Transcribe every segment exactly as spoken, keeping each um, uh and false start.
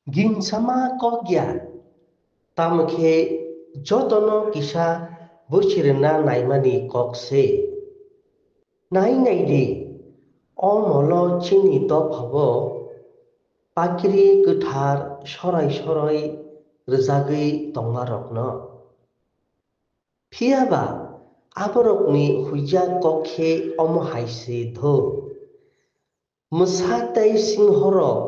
Gingsama kok ya, tamo khe jotono kisa buchirina naimani kok se. Nai nai di, o molo chini dophao pakiri kwthar sorai sorai rwjagwi tongmarokno. Phiya ba aborokni huijak kok khe omo hai se do, mwsa tei singhorok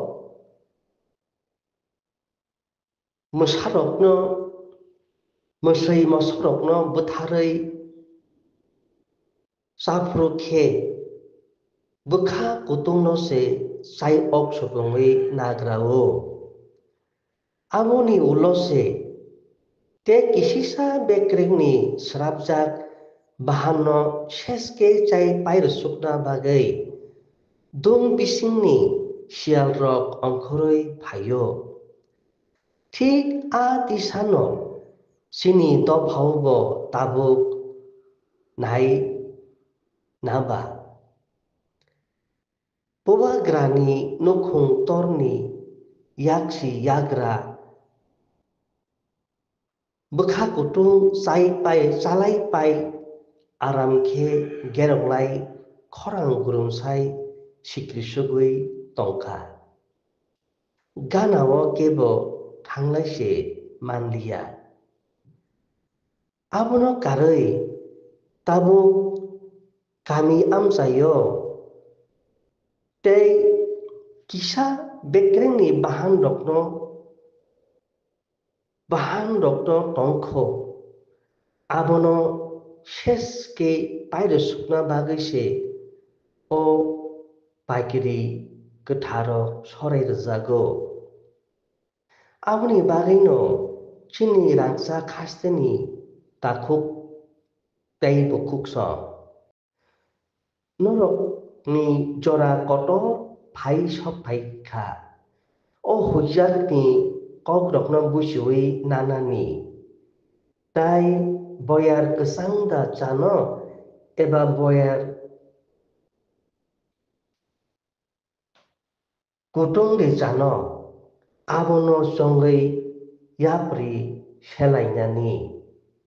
mwsarokno, mwsai mosorokno bwtharwi chaphuru khe bwkha kutungno se chai ok supungwi nagra-o. Aboni ulo se tei kisisa bekrengni srapjak bahanno seske chai pairwsukna bagwi dung bisingni siyalrok ongkhorwi phaio. Thik a tisano chini dophao bo tabuk nai naba. Bubagrani nukhung torni yaksi yagra bwkha kutung chai pai, chalai pai aram khe geroklai khorang gurumsai sikrisugwi tongkha. Ganao kebo thanglai se manliya. Abono karwi tabuk kami amchaio tei kisa bekrengni bahanrokno, bahanrokno tongkho, abono seske pairwsukna bagwi se o pakiri kwtharrok sorai rwjago. Aboni bagwino chini rangchak hasteni takhuk tei bukhuk song. Norokni jora kotor phai sok phai kha. O huijakni kokrokno buchiui nanani. Tai boyar kwchang da chano eba boyar kutung de chano, abono chongwi yapri selainani.